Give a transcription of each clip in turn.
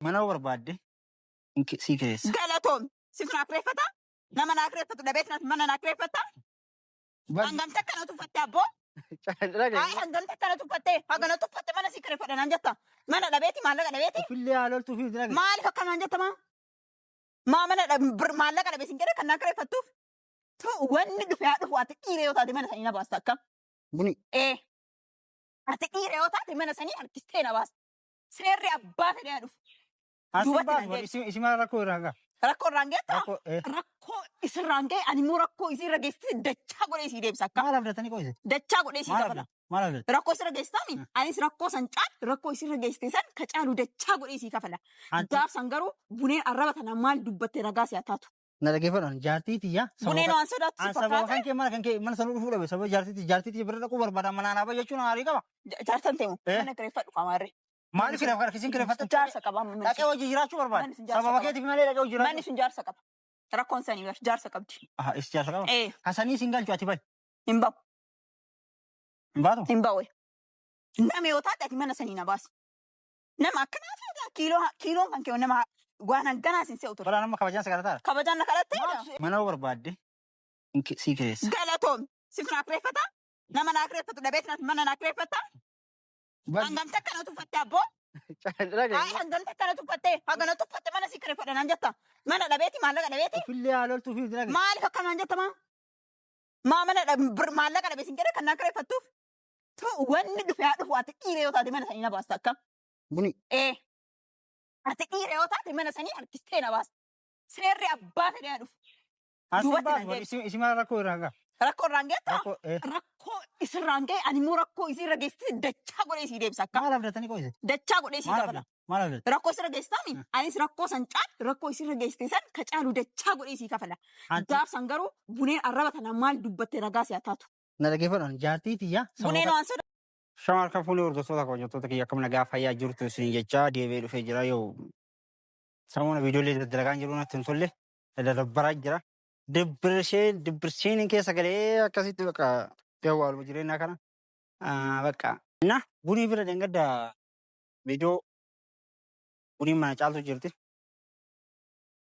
Mana hoo barbaadde sii kireessa. Galatoom. Situ naa kireeffata? Nama naa kireeffatu dhabeet mana naa kireeffatta? Hangam takka na tuffatte abboo? Ay hangam takka na tuffatte? Hagana tuffatte mana sii kireeffadha naan jetta. Mana dhabeeti maallaqa dhabeeti? Ofillee haa loltuu fi dhage. Maaliif akka naan jetta maa? Maa mana maallaqa dhabe sin jedhe kan naa kireeffattuuf? Tu wanni dhufe haa dhufu ati dhiira yoo taate mana sanii na baasta akkam? Buni. Ee. Ati dhiira yoo taate mana sanii harkistee na baasta. Seerri abbaa fedhee haa dhufu. Asi Duubatti baas nan bari deebisu. isi mara rakkoo irraa gaa. Rakkoo irraan geettaa? Rakkoo eh. Rakkoo isirraan ga'e ani immoo rakkoo isirra geessise dachaa godhee sii deebisa akka. Maal abdatanii qoyse? Dachaa godhee sii Maal kafala. abdatu? Maal abdatu? Rakkoo isirra geessitaami? Anis rakkoo san caalu rakkoo isirra geessite san ka caalu dachaa godhee sii kafala. Anti Gaaf san garuu buneen arraba tana maal dubbatte ragaa si haa taatu. Na dhaggeeffadhu jaartii tiyya Buneen sababa waan sodaattu si an sababa fakkaata. kan kee mana kan kee mana sanuu dhufuu dhabe sababa jaartii tiyya bira dhaquu barbaada mana anaa jechuun aarii qaba. Jaarsan teemu Eh? mana kireeffadhu qamaarree. Maaliif kireeffadha harkisiin kireeffatte? Jaarsa qaba amma manni Dhaqee sun. hojii jiraachuu barbaada. Manni sun jaarsa Sababa qaba. keetiif malee dhaqee hojii Manni jiraachuu. sun jaarsa qaba. Rakkoon sanii bar jaarsa qabdi. Aha is jaarsa qaba. Ee Kasanii sin galchu ati bali. hin bahu Hin baatu? hin bahu. Nama yoo taate ati mana sanii na baasi. Nama akkanaa taate kiiloo kiiloon kan kee nama waan hanganaa sin se'u ture. Balaa nama kabajaan si kadhataara. Kabajaan na kadhattee Mana hoo barbaadde sii kireessa. galatoom. Situ naa kireeffata? Nama naa kireeffatu dhabeet mana naa kireeffatta? Hangam takka na tuffatte abboo? Ay hangam takka na tuffatte? Hagana tuffatte mana sii kireeffadha naan jetta. Mana dhabeeti maallaqa dhabeeti? Ofillee haa loltuu fi dhage. Maaliif akka naan jetta maa? Maa mana maallaqa dhabe sin jedhe kan naa kireeffattuuf? Tu wanni dhufe haa dhufu ati dhiira yoo taate mana sanii na baasta akkam? Buni. Ee. Ati dhiira yoo taate mana sanii harkistee na baasta. Seerri abbaa fedhee haa dhufu. Asi Duubatti baas nan bari deebisu. isi mara rakkoo irraa gaa. Rakkoo irraan geettaa? Rakkoo eh. Rakkoo isirraan ga'e ani immoo rakkoo isirra geessise dachaa godhee sii deebisa akka. Maal abdatanii qoyse? Dachaa godhee sii Maal kafala. abdatu? Maal abdatu? Rakkoo isirra geessitaami? Anis rakkoo san caalu rakkoo isirra geessite san ka caalu dachaa godhee sii kafala. Anti Gaaf san garuu buneen arraba tana maal dubbatte ragaa si haa taatu. Na dhaggeeffadhu jaartii tiyya Buneen sababa waan soda Shama harka fuunee hordoftoota kabajamtoota kiyya akkam nagaa fayyaa jirtu isin jechaa deebi'ee dhufee jira yoo samoona viidiyoolee daddalagaan jiru natti hin tolle dadabbaraa jira. Dibbirsheen dibbirsheen keessa galee akkasitti bakka yawwaaluma jireenyaa kana bakka. Na bunii bira dhangadda viidiyoo buniin mana caaltu jirti.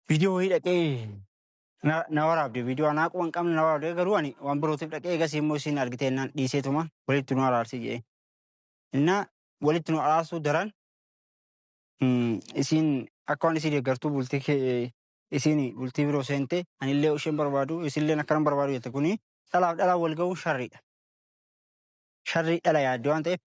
Viidiyoo wayii dhaqee na waraabde viidiyoo anaa quba hin qabne na waraabde garuu ani waan birootiif dhaqee eegas immoo isin argitee naan dhiiseetuma walitti nu araarsi jedhee. Innaa walitti nu araarsuu daran isiin akka waan isii deeggartuu bultii kee isiin bultii biroo seente anillee isheen barbaadu isinillee akkanan barbaadu jette kuni dhalaaf dhalaan wal ga'uun sharriidha. Sharrii dhala yaadde waan ta'eef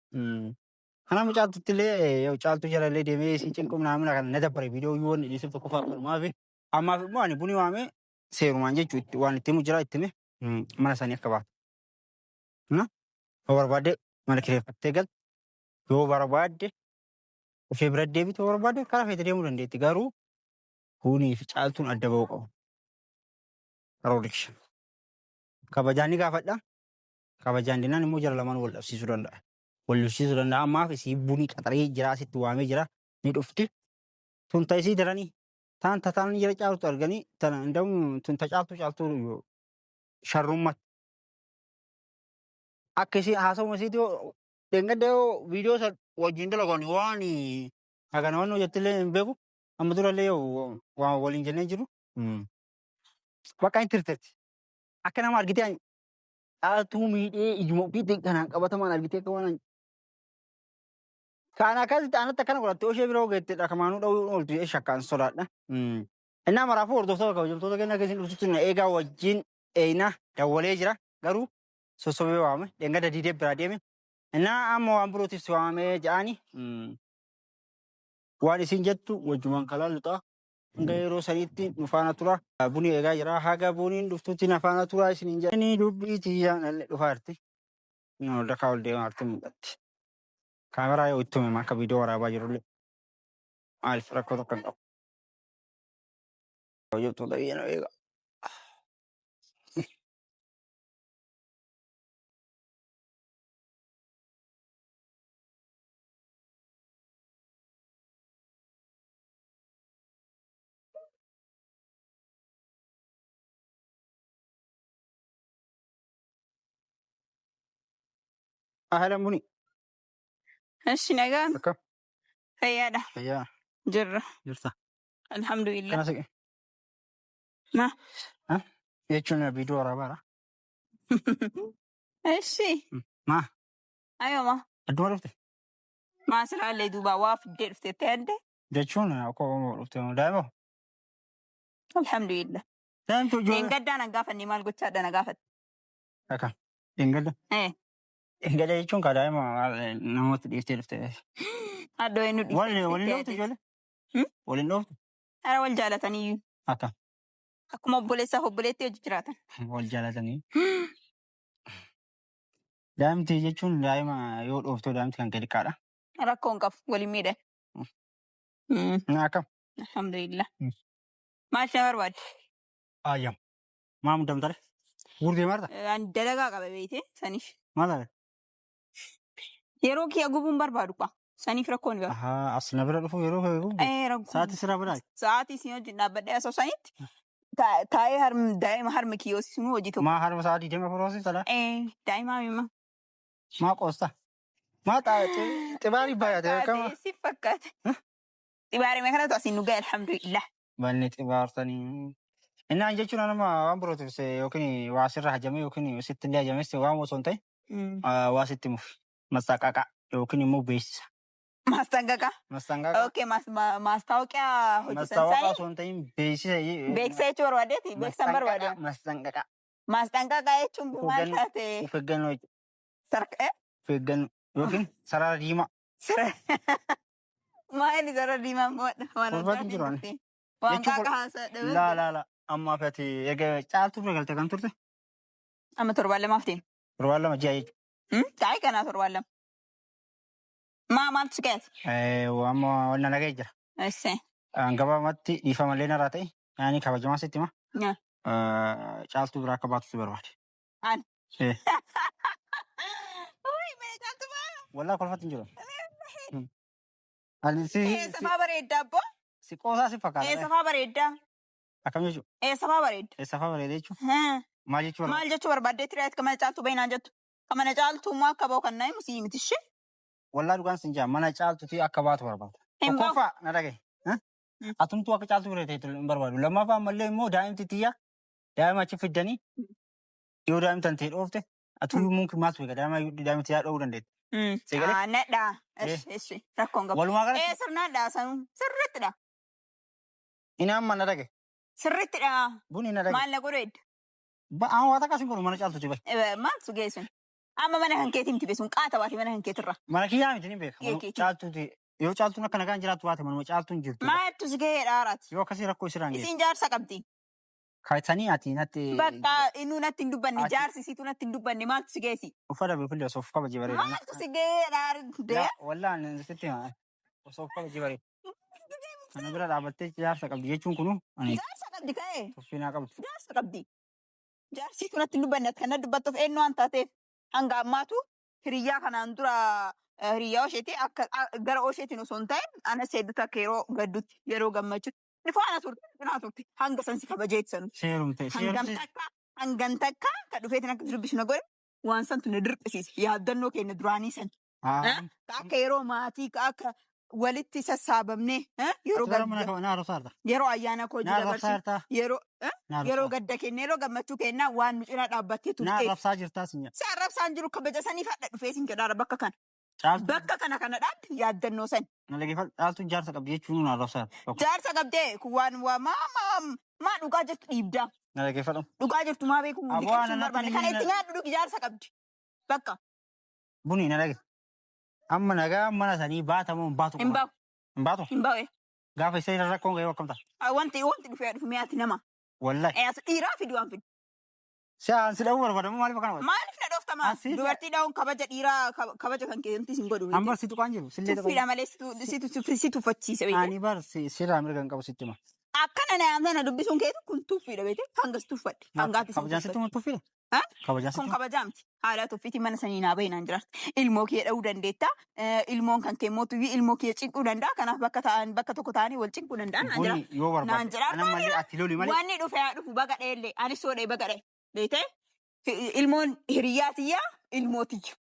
kanaaf caaltutti illee caaltuu jalallee deemee isii cinqum naamina kana na dabbare viidiyoo yoo inni dhiisuuf tokko fa'aa fi ammaaf immoo ani buni waamee seerumaan jechuu waan itti himu jira itti hime mana isaanii akka baatu. Na yoo barbaadde mana kireeffattee galte yoo barbaadde ishee bira deebitu yoo barbaadde karaa feete deemuu dandeetti garuu bunii fi caaltuun adda ba'uu qabu. Karoorri kabajaan ni gaafadha. Kabajaan dinnaan immoo jara lamaan wal dhabsiisuu danda'a. Wal lolchiisuu danda'a. Ammaaf isii bunii qaxaree jira asitti waamee jira ni dhufti. Tun ta isii daranii taan tataan jara caaltu arganii tana indamu tun ta caaltu caaltu sharrummaa akka isii haasawuma isiitii dheengadda yoo viidiyoo san wajjin dalagan waan hagana waan hojjettillee hin beeku amma durallee yoo waan waliin jennee jiru bakka hin tirtirti akka nama argitee caaltuu miidhee ijuma ofiitiin kanaan qabatamaan argitee akka waan Kaan akkasitti anatti akkana godhatte oshee biroo geette dhakamaanuu dha'uu ooltu jedhee shakkaan sodaadha. Innaa maraafuu hordoftoota kabajamtoota keenya akka isin dhuftutti na eegaa wajjin eeyna dawwalee jira garuu sossobee waame dheengadda diidee biraa deeme. Innaa amma waan birootiif si waamee jedhaani waan isin jettu wajjumaan kalaallu ta'a. Hanga yeroo saniitti nu faana tura. Buni eegaa jira. Haga buniin dhuftutti na faana tura isiniin jedhanii dubbii tiyyaan illee dhufaa jirti. Dakaa ol deemaa jirti mul'atti. Kaameraa yoo itti himame akka viidiyoo waraabaa jirullee maaliif rakkoo tokko hin qabu. Hojjettoota biyya na eega. Ahlan buni. Eshi nagaan Akkam? fayyaadha. Fayyaa. Jirra. Jirta. Alhamdulillah. Kana siqe. Ma. Ha? Jechuun viidiyoo waraabaadha. Eshi. Maa? Ayoma. Adduma dhufte? Maa silaallee duubaa waa fiddee dhufte ta'edde. Jechuun akka Oromoo dhufte daa'ima. Alhamdulillah. Daa'imtu ijoollee. Dheengaddaa na gaafanne maal gochaadha na gaafatte. Akka. Dheengadda. Eh. Dheengadda jechuun ka daa'ima namoota dhiiftee dhufte. Addoo inni dhiiftee Waliin waliin dhufte dhoofte ijoollee? Hmm? Waliin dhoofte? Hara wal jaalataniyyuu. Akka. Akkuma obboleessaaf obboleettii hojii jiraatan. Wal jaalatanii. Daa'imti jechuun daa'ima yoo dhoofte daa'imti kan gadi qaadha. Rakkoo hin qabu waliin miidhan. Akkam. Alhamdulillah. Maal na barbaadde? Ayyam. Maa muddamtare? Gurdee marta? Ani dalagaa qaba beeyte saniif. Maal taate? Yeroo kiyya gubuun barbaadu qua. Saniif rakkoon qaba. Ahaa, as na bira dhufu yeroo kee gubdu. Eh, rakkoo. Sa'aatii sirraa biraa? Sa'aatii isin wajjin dhaabbadhee asoo sanitti taa'ee harmi daa'ima harmi kiyyoosisunuu hojii tokko. Maa harma sa'aatii 24 hoosifta laa? Eh, daa'imaa mima. Maa qoosta? Maa xibaarii baay'ate akkama? Fakkaate si fakkaate. Xibaarime kanatu asiin nu ga'e alhamdulillah. Banni xibaartanii. Innaan jechuun anuma waan birootiif yookiin waa sirra hajame yookiin sitti illee hajames waan osoo hin ta'in waa sitti mufi. Mastaaqaqaa yookiin immoo beeksisa. Maastanqaqaa. Mastaanqaqaa. Okay, maastaawoqiyaa hojjetan Mastaawaqaa sanii. osoo hin ta'in beeksisa. Beeksisa jechuu barbaadeeti. Beeksisa hin barbaadu. Mastanqaqaa. Maastanqaqaa jechuun maal Of taate? Of eeggannoo jechuudha. Sarka Of eeggannoo yookiin sarara diimaa. Maali sarara diimaan moodha? Waan Kolfaatu addaatiin jiru ani. turte. Waan Jechuun qaaqa haasaa Laa dhabatte. laa laa ammaa fi ati egaa caaltuu bira galte kan turte? Amma 2 torbaan deema. 2 torbaan ji'a jechuudha. Taa'ee kanaa 2 torbaan. Maa maaltu si qaate? Amma wanna nagahee jira. Essee. Gabaabumatti dhiifama illee narraa ta'e yaani kabajamaa sitti hima. Yaa. Caaltuu biraa akka baatu si barbaade. Ani. Eh. Uy, mee caaltu baa. Wallaa kolfatti hin jiru. Ani si Eessafaa bareeddaa abboo? si qoosaa si fakkaata. Eessafaa bareeddaa? Akkam jechuudha? Eessafaa bareedda? Eessafaa bareeda jechuudha? Haa. Maal jechuu barbaade? Maal jechuu barbaadde tiraayit ka mana caaltuu bahinaan jettu? Ka mana caaltuu immoo akka bahu kan na himu sii miti ishee. Wallaa dhugaan sin jaa mana caaltuuti akka baatu barbaada. Hin bahu. Tokkoffaa na dhagaye. Atumtuu akka caaltuu bira ta'e hin barbaadu. Lammaffaa ammallee immoo daa'imti tiyya daa'ima achi fiddanii yoo daa'imtan ta'e dhoofte atuu mumkin maaltu beeka daa'ima daa'imti yaa dhoowuu dandeetti. Seegalee? Ah, nadhaa. Eh. Ishi, ishi. Rakkoon qabu. Walumaa galatti Ee, sirnaadhaa sanuu. Sirriittidha. inni amma na dhagaye. Sirriittidha. Buni na dhagaye. Maal na godhu edda? Ba'aan waa takka sin godhu mana caaltuuti bahe. Maaltu geessun? Amma mana kan keetii miti beesun qaata baate mana kan keetirra. Mana kiyyaa miti ni beeka. Kee keetii. Caaltuuti yoo caaltuun akka nagaan jiraattu baate manuma caaltuun jirtu. Maaltu si gahee dhaaraati? Yoo akkasii rakkoo isirraan geesse. Isiin jaarsa qabdi. Kaayitanii ati natti Bakka innuu natti hin dubbanne Ati- jaarsi isiitu natti hin dubbanne maaltu si geessi? uffata beekullee osoo of kabajee bareeda. Maaltu si gahee dhaaraati? Wallaan sitti hima osoo of kabajee bareeda. Kana bira dhaabbattee jaarsa qabdi jechuun kunu ani Jaarsa qabdi ka'ee. tuffii naa qabdu. Jaarsa qabdi. Jaarsiitu natti hin dubbanne ati kana dubbattuuf eenyu waan taateef hanga ammaatu hiriyyaa kanaan dura hiriyyaa isheeti akka gara isheetiin osoo hin ta'in anas hedduutu akka yeroo gaddutti yeroo gammachuutti ni faana turte cinaa turte hanga san si kabajeetti sanu. Seerumte Hangam seerumte takka hangam takka ka dhufeetiin akka dubbisu na godhe waan santu na dirqisiise yaaddannoo keenya duraanii san. Ka akka yeroo maatii ka akka walitti sassaabamnee yeroo Ati gara mana gadda kama naa arrabsaa jirta. yeroo ayyaana koo Naa hojii arrabsaa dabarsu jirta. yeroo Naa yeroo arrabsaa. gadda kenna yeroo gammachuu kennaa waan nu cinaa dhaabbattee Naa turteef. arrabsaa jirtaa sin jedha. Si arrabsaan jiru kabaja saniif hadha dhufee sin jedhaara bakka kana. Caaltuu Bakka kana kana dhaabde yaaddannoo san. na dhaggeeffadhu caaltuun jaarsa qabdi jechuun na arrabsaa jirta. Tokko Jaarsa qabdee kun waan waa maa maa maa dhugaa jirtu dhiibdaa. na dhaggeeffadhu. Dhugaa jirtu maa beeku Aboo liqimsuu ana hin natti barbaanne. Kana hin itti nyaadhu dhugi jaarsa qabdi. Bakka Buni na dhage. Amma nagaa mana sanii baatamoo hin baatu hin qofa. bahu Hin baatu. hin bahu. Gaafa isa irra rakkoon ga'ee akkam ta'a. Wanti wanti dhufee dhufu mi'aati nama. Wallahi. As dhiiraa fidi waan fidi. Si aan si dha'uu barbaadamu maaliif akkana godha? Maaliif na dhooftamaa? Asii- Dubartii dha'uun kabaja dhiiraa kabaja kan keessatti sin godhu. An bar si tuqaan jiru. Sillee Tuffiidha tuqaan. malee si tuffachiise beekte. Ani bar si sirraa mirga hin qabu sitti hima. Akkana na yaamtee na dubbisuun keetu kun tuffiidha beekte. Hangas tuffadhe. Hangaati sin Kabajaan sitti tuffadhe. himu tuffiidha. Ha? Kabajaan Kun sitti himu. kabajaa miti. Haadha tuffiitiin mana sanii naa bahi naan jiraatti. Ilmoo kee dha'uu dandeetta. Ilmoon kan kee mootu ilmoo kee cinquu danda'a. Kanaaf bakka ta'an bakka tokko ta'anii wal cinquu danda'an naan jira. Buni yoo Naan barbaade. jira. Ana malee ati loli malee. Wanni dhufe haa dhufu baga dheellee. Anis soo dhee baga dhee. Beekte? Ilmoon hiriyyaa tiyyaa ilmoo tiyya.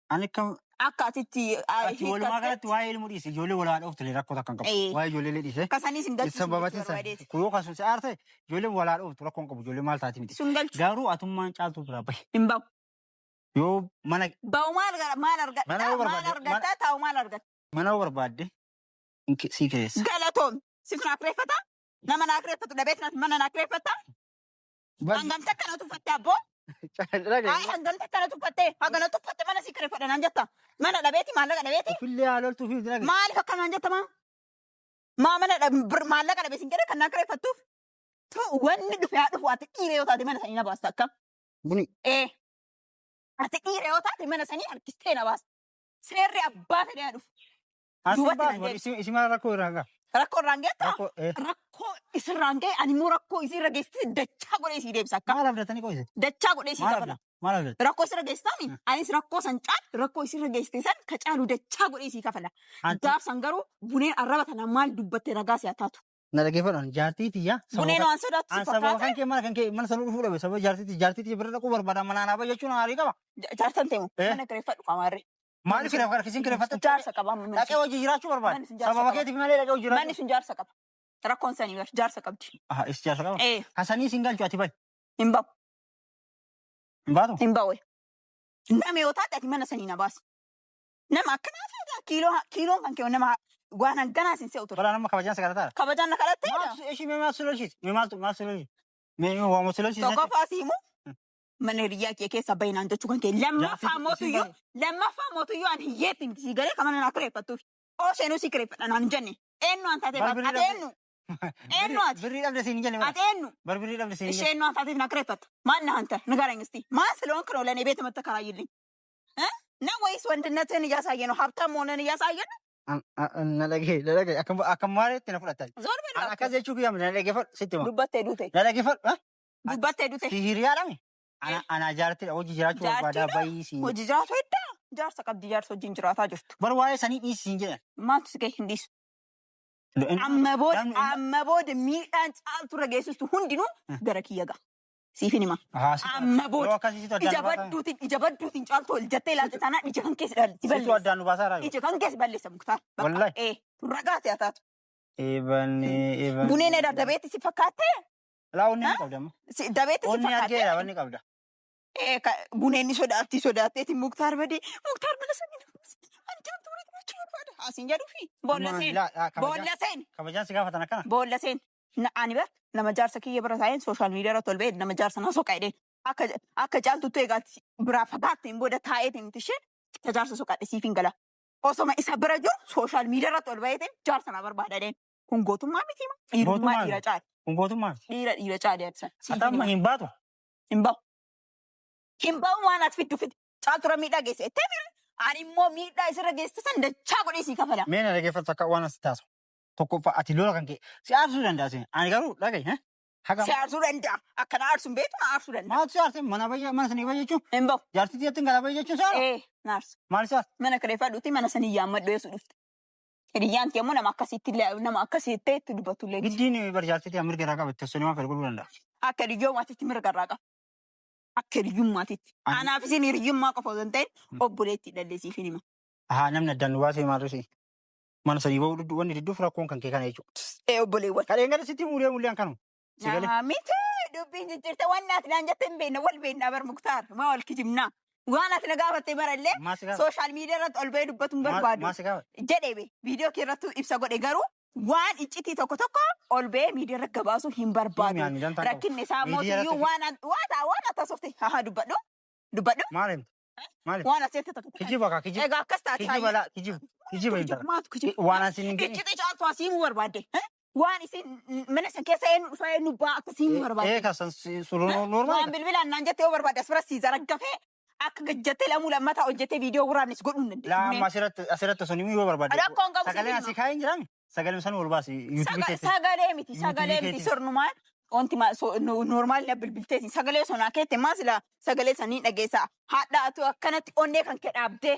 Ani akka Akka atitti ati walumaa galatti waa'ee ilmuu dhiise ijoollee walaa dhooftu illee rakkoo takka hin qabu. Ee. Waa'ee ijoollee illee dhiise. Kasanii sin galchu. Isa babatin sana yoo kasun si aarte ijoollee walaa dhooftu rakkoo hin qabu ijoollee maal taati miti. Sun galchu. Garuu atummaan caaltuu biraa bahi. Hin bahu. Yoo mana Bahu maal maal argatta? Mana yoo Maal barbaadde- argatta? Taa'u maal argatta? mana yoo barbaadde sii keessa. Galatoom. Situ naa kireeffata? Nama naa kireeffatu dhabeet mana naa kireeffatta? Hangamta akkana tuffatte abboo? Ay hangamta akkana tuffatte? Hagana tuffatte mana si kireeffadha naan jetta. Mana dhabeeti maallaqa dhabeeti? Ofillee haa loltuu fi dhage. Maaliif akkana naan jetta maa? Maa mana maallaqa dhabe sin jedhe kan naa kireeffattuuf? Tu wanni dhufe haa dhufu ati dhiira yoo taate mana sanii na baasta akkam? Buni Ee. Ati dhiira yoo taate mana sanii harkistee na baasta. Seerri abbaa fedhe haa dhufu. Asiin Duubatti baatu nan isi maal rakkoo irraa gaa? Rakkoo irraan geettaa? Rakkoo ee. Rakkoo isirraan ga'e ani immoo rakkoo isirra geessise dachaa godhee isii deebisa akka. Maal abdatanii qoyse? Dachaa godhee isii Maal dabala. abdatan? Maal abdatan? Rakkoo isirra geessitaami? Anis rakkoo san caalu rakkoo isirra geessite san ka caalu dachaa godhee isii kafala. Anti Gaaf san garuu buneen arraba tana maal dubbatte ragaa si haa taatu. Na dhaggeeffadhaan jaartii tiyya. Buneen waan sodaattu si An sababa fakkaata. kan kee mana kan kee mana sanuu dhufuu dhabe sababa jaartii jaartii tiyya bira dhaquu barbaada mana anaa ba'a jechuun aarii qaba. Jaarsan teemu Eh. mana kireeffadhu qamaarree. Maaliif kireeffadha? Kisiin kireeffatte? Jaarsa qaba amma manni Dhaqee sun. hojii jiraachuu barbaada. Manni sun jaarsa Sababa qaba. keetiif malee dhaqee hojii Manni jiraachuu. sun jaarsa qaba. Rakkoon sanii bar jaarsa qabdi. Aha, is jaarsa qaba. Ee Hasanii siin galchu ati bahi. hin bahu Hin baatu? hin bahu. Nama yoo taate ati mana sanii na baasi. Nama akkanaa taate kiiloo kiiloon kan kee nama waan hanganaa sin se'u ture. Balaa nama kabajaan si kadhataara. Kabajaan na kadhattee Maaltu ishii mee maaltu lolchiiti? Mee maaltu maaltu lolchiiti? Mee waamatu lolchiiti? Tokkoffaa siimu mana hiriyyaa kee keessa bahinaan jechuu kan kee lammaffaa mootuyyuu lammaffaa mootuyyuu ani hiyyeetti miti sii galee kamana naa kireeffattuuf. Osheenuu si kireeffadha naan hin jenne. Eenyu an taateef Barbirii ati eenyu? Eenyu ati? Birrii dhabde siin hin jenne bara. Ati eenyu? Bar birrii dhabde siin hin jenne. Isheen waan taateef na kireeffatta. Maal na hanta? ንገረኝ እስቲ። ማን ስለሆንክ ነው ለእኔ ቤት የምትከራይልኝ? እ? ነው ወይስ ወንድነትህን እያሳየ ነው? ሀብታም መሆንህን እያሳየ ነው? Na dhagee na dhagee akkam akkam maalitti na fudhatta? ዞር በል An እባክህ። akkas jechuu kiyya na dhaggeeffadhu sitti hima. Dubbattee duute. Na dhaggeeffadhu. Dubbattee duute. Si hiriyaadhaami? Ana ana jaartiidha hojii jiraachuu barbaadaa Jaartiidha? bayii siin. Hojii jiraatu heddaa? Jaarsa qabdi jaarsa wajjin jiraataa jirtu. Bar waa'ee sanii dhiisi siin jedhan. Maaltu si ga'e hin dhiisu. Amma booda Namni- amma booda miidhaan caaltu irra geessistu hundinuu gara kiyya ga'a. Siifin hima. Haa, si- Amma Yeroo booda akkasii situ addaan ija nu baasaa. badduutiin ija badduutiin caaltu ol jettee ilaalte taanaan ija kan keessa si Situ balleessa. addaan nu baasaa raayu. Ija kan keessa balleessa Muktaar. Bakka Wallahi. ee ragaa si haa taatu. Eebanne eebanne. Buneen edaa dabeetti si fakkaattee? Laa onni ni qabda amma. Dabeetti si Onni fakkaattee? argeera wanni qabda. Ee buneen ni sodaatti sodaatteeti Muktaar badee Muktaar mana sanii na baase. Ani caaltu walitti jiraachuu barbaada. Asiin jedhuufi boolla seen Laa laa kabajaan boolla seen kabajaan si gaafatan akkana. boolla seen. Ani bar nama jaarsa kiyya bira taa'een sooshaal miidiyaa irratti ol ba'ee nama jaarsa na soqa jedheen akka akka caaltutti eegaatti biraa fagaatteen booda taa'eetiin miti isheen ta jaarsa soqadhe siif hin gala. Osoma isa bira jiru sooshaal miidiyaa irratti ol ba'eetiin jaarsa na barbaada jedheen. Kun gootummaa miti maa? Dhiirummaa Gootummaa dhiira miti. caala. Kun gootummaa miti. Dhiira dhiira caala yaadsan. Siif Ati hin amma hima. hin baatu. Hin bahu. Hin bahu waan ati fiddu fidi. Caalturra miidhaa geesse. Ettee mira. Ani immoo miidhaa isirra geesse san dachaa godhee sii kafala. Mee na dhaggeeffadhu akka waan as taasu. Tokkoffaa ati lola kan kee si aarsuu danda'a siin. Ani garuu dhagahi. Haga Si aarsuu danda'a. Akka na aarsu hin beektu na aarsuu danda'a. maaltu si aarse mana bayya mana sanii bayya jechuun Hin bahu. jaartii tiyyatti hin galaa bayya jechuun si aara. Ee na aarsa. Maal si aarse? Mana kireeffadhuuti mana sanii yaammadhu eessu dhufte. Hiriyyaan kee immoo nama akkasitti illee nama akkasitti itti dubbatu illee miti. Giddiin bar jaartii tiyya mirga irraa qabatte osoo nama fedhe godhuu danda'a. Akka hiriyyummaatitti mirga irraa qaba. Akka hiriyyummaatitti. Ani- Anaaf isin hiriyyummaa qofa osoo hin ta'in obboleettii dhalleesiif hin hima. Haa namni addaan nu baasee maal si mana sanii bahuu duddu wanni didduuf rakkoon kan kee kana jechuudha. Ee obboleewwan. Kadheen gara sitti muulee muulee kanu. Si galee. Miti dubbiin jijjiirte wanni ati naan jette hin beekne wal beeknaa bar Muktaar maa wal kijibnaa. Waan ati na gaafatte barallee Maal si gaafa? sooshaal miidiyaa irratti ol ba'ee dubbatu hin barbaadu. Maal si gaafa? Jedhee be viidiyoo kee irratti ibsa godhe garuu waan iccitii tokko tokko ol ba'ee miidiyaa irratti gabaasuu hin barbaadu. Mi'aan dantaa qabu. Rakkinni isaa Miidiyaa mootiyyuu irratti waan waan waan ati haasofte haa dubbadhu dubbadhu Maal himta? Maal himta? waan ati jette tokko tokko. Kijiba kaa kijiba. Egaa akkas taate Kijiba laa kijiba. Kijiba hin tara. Maatu kijiba. Waan asin hin jedhin. Iccitii caaltu asii himuu barbaadde. Waan isin mana san keessa eenyu dhufaa eenyu ba'aa akkasii himuu barbaadde. Ee kasan suuraa Waan normaal. bilbilaan naan jette yoo barbaadde as bira sii zaraggafee akka gajjattee lamuu lammataa hojjettee viidiyoo waraabnes godhuu hin Laa amma dandeessu. asirratti asirratti osoo himuu yoo barbaadde. Rakkoon qabu Sagaleen asii kaa'ee hin jiraami? Sagaleen san ol baasi yuutuubii keetti. Sagalee miti sagalee YouTube miti keetti. sirnumaan wanti normaal na bilbilteeti sagalee sonaa keette maa sila sagalee sanii dhageessa haadha atu akkanatti onnee kan kee dhaabdee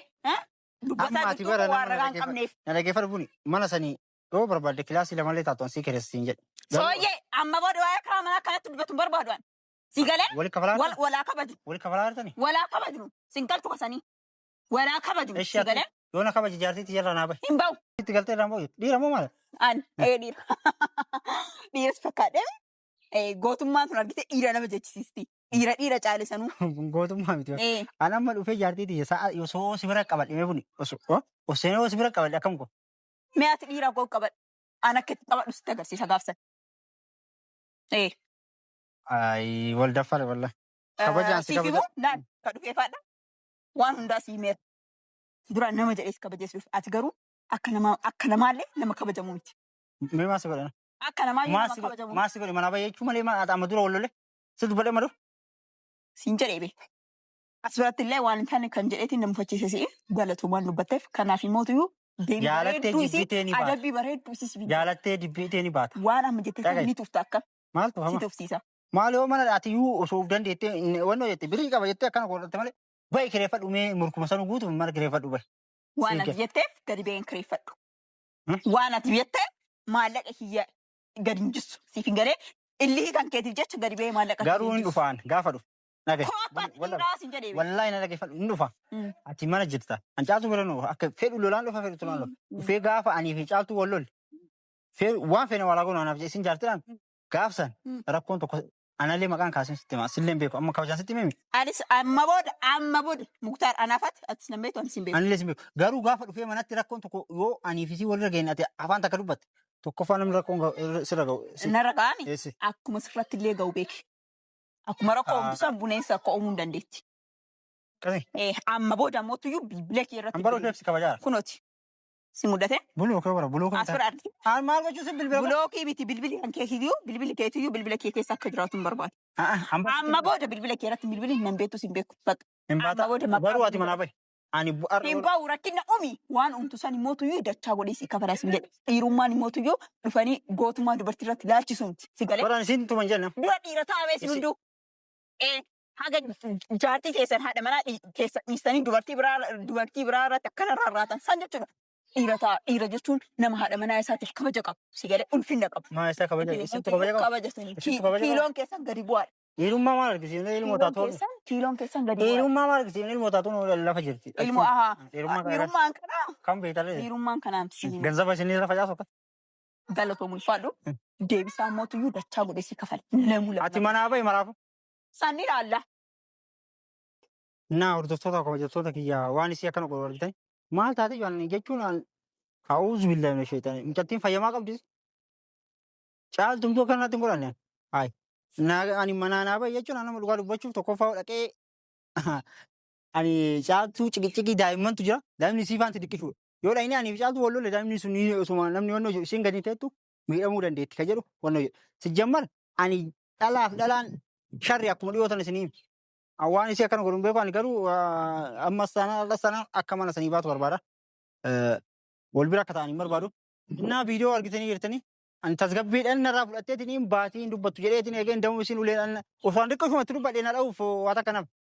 dubbataa Amma ati jirtu bara waan nama ragaa hin qabneef. Na dhaggeeffadhu buni mana sanii yoo barbaadde kilaasii lamallee taatu ansii keessa jedhe. Sooyyee amma booda waa'ee karaa manaa akkanatti dubbatu hin barbaadu ani. Si galee Wali kafalaa walaa kabaju wali kafalaa jirtani? walaa kabajnu sin galchu kasanii. Walaa kabaju. Eshi Si ati galee yoo na kabaje jaartii tiyya irraa naa bahi. hin ba'u. Itti galtee irraa hin ba'u. Dhiira moo maal? An ee dhiira. Dhiiras fakkaadhee gootummaan sun argite dhiira nama jechisiisti. Dhiira dhiira caalisanuu. Gootummaa miti. Ee An amma dhufee jaartii tiyya sa'a osoo si bira qabadhe mee buni osoo osoo si bira qabadhe akkam go. Mee ati dhiira koo qabadhu. An akka itti qabadhu sitti agarsiisa gaafsan. Ee. Ayi wal daffare wallahi. Kabajaan si Siif kabaja. immoo laal ka dhufee faadha. Waan hundaa sii meera. Duraan nama jedhee si kabajees dhufe. Ati garuu akka nama akka namaallee nama kabajamu miti. Mee maal si godhan? Akka namaayyuu Maal nama si godhe kabajamu maal miti. si godhe manaa bahe jechuu malee maal amma dura wal lole? Si dubbadhe malu? Siin jedhee bee. As biratti illee waan hin taane kan jedheetiin nama mufachiise si'i galatoomaan dubbatteef kanaaf immootuyyuu deebii Jaalattee bareedduu isii jibbitee ni baata. adabbii bareedduu isii si Jaalattee jibbitee ni baata. waan amma jette sana Dhaga'i. ni tufta akka Maal si tufama? tufsiisa. Maal yoo mana ati iyyuu osoo of dandeettee wannoo jette birrii qaba jettee akkana godhatte malee bahi kireeffadhu mee murkuma sanuu guutuuf mana kireeffadhu bahi. Waan Sii ati kenna. jetteef gadi ba'een kireeffadhu. Waan ati jetteef maallaqa kiyya gadi hin jissu. Siif hin galee illihii kan keetiif jecha gadi ba'ee maallaqa kiyya Garuu hin hin jissu. dhufaan gaafa dhufu. Dhaga'i. Koo akka ati dhiiraa siin jedhee beeku. Wallaahi na dhaggeeffadhu hin dhufa. Ati mana jirta. An caaltuu bira nu akka fedhu lolaan dhufa fedhu tolaan dhufa. Dhufee gaafa anii fi caaltuu wal lolle. Waan fedhe walaa goonu anaaf isin jaartidhaan gaafsan rakkoon tokko anallee maqaan kaasin sitti hima. Sillee hin beeku amma kabajaan sitti himemi. Anis amma booda Muktaar anaafati atis nan beektu anis hin beeku. Anillee sin beeku. Garuu gaafa dhufee manatti rakkoon tokko yoo anii fi si walirra geenye ati afaan takka dubbatte tokkoffaa namni rakkoon sirra ga'u. Narra ga'ami Eessi. akkuma sirratti illee ga'u beeki. Akkuma rakkoo uumtu san buneensa akka uumuu hin dandeetti. Akkasii. Amma booda ammootuyyuu bilbila kee irratti An baruu bilbili. keef si kabajaara. Kunooti. Si mudate? Buloo kee bara buloo kee. As bira argi. An maal gochuu sin bilbila? Bulookii miti bilbili kan keetiyyuu bilbili keetiyyuu bilbila kee keessa akka jiraatu hin barbaadu. Amma Amma booda bilbila kee irratti bilbili nan beektu sin beeku. Bakka. hin baata. Amma booda maqaa Baruu ati bilbila. manaa bahi. Ani bu'aarra Hin ba'u rakkina umi waan uumtu san immootuyyuu dachaa godhee si kafalaa sin jedhe. Dhiirummaan immootuyyuu dhufanii gootummaa dubartii irratti laalchisu miti. Si galee? Baraan isin tuman jenna. Dura dhiira taa'ee sin Isi- hunduu. Haga jaartii keessan haadha manaa keessan dhiistanii dubartii biraa irratti akkana rarraatan san jechuudha. Dhiira ta'a dhiira jechuun nama haadha manaa isaatiif kabaja qabu. Si galee ulfinna qabu. Maa isaa kabaja Isin isintu kabaja qaba. kabaja suni. Isintu kabaja qaba. Kiiloon keessan gadi bu'aadha. Dhiirummaa maal argisiifne ilmoo Kiiloon taatu. keessan kiiloon keessan gadi bu'aadha. Dhiirummaa maal argisiifne ilmoo taatu lafa jirti. Ilmoo ahaa. Dhiirummaa kana Dhiirummaan kanaa. kam beektaree? Dhiirummaan kanaan si Ganzaba isin irra facaasu akka. galatoom ulfaadhu. Deebisaa mootuyyuu dachaa godhee si kafale. Lamu Ati lama. manaa bahi maraafu. Sanni ilaalla. Naa hordoftoota kabajattoota kiyyaa waan isii akkana godhu argitan maal taate waan jechuun a'uuzu billaahi mina sheexaanii mucattiin fayyamaa qabdis caaltumtuu akkanatti hin godhanne hayi naa ani manaa naa bahi jechuun nama dhugaa dubbachuuf tokkoffaa dhaqee ani caaltuu ciqiciqii daa'immantu jira daa'imni isii faanti diqqishuudha yoo dhayini ani fi caaltuu wal lolle daa'imni sun osuma namni wannoo jedhu isiin gadi teettu miidhamuu dandeetti ka jedhu wannoo jedhu sijjammar ani dhalaaf dhalaan sharri akkuma dhiyootan isinii himi. Waan isii akkana godhu hin beeku ani garuu ammas taanaan allas taanaan akka mana sanii baatu barbaada. Wal bira akka ta'an hin barbaadu. Innaa viidiyoo argitanii jirtanii ani tasgabbiidhaan narraa fudhatteetiin hin baatii hin dubbattu jedheetiin eegeen damuu isiin uleedhaan osoo an xiqqoo ishumatti dubbadhee na dha'uuf waa takka nama.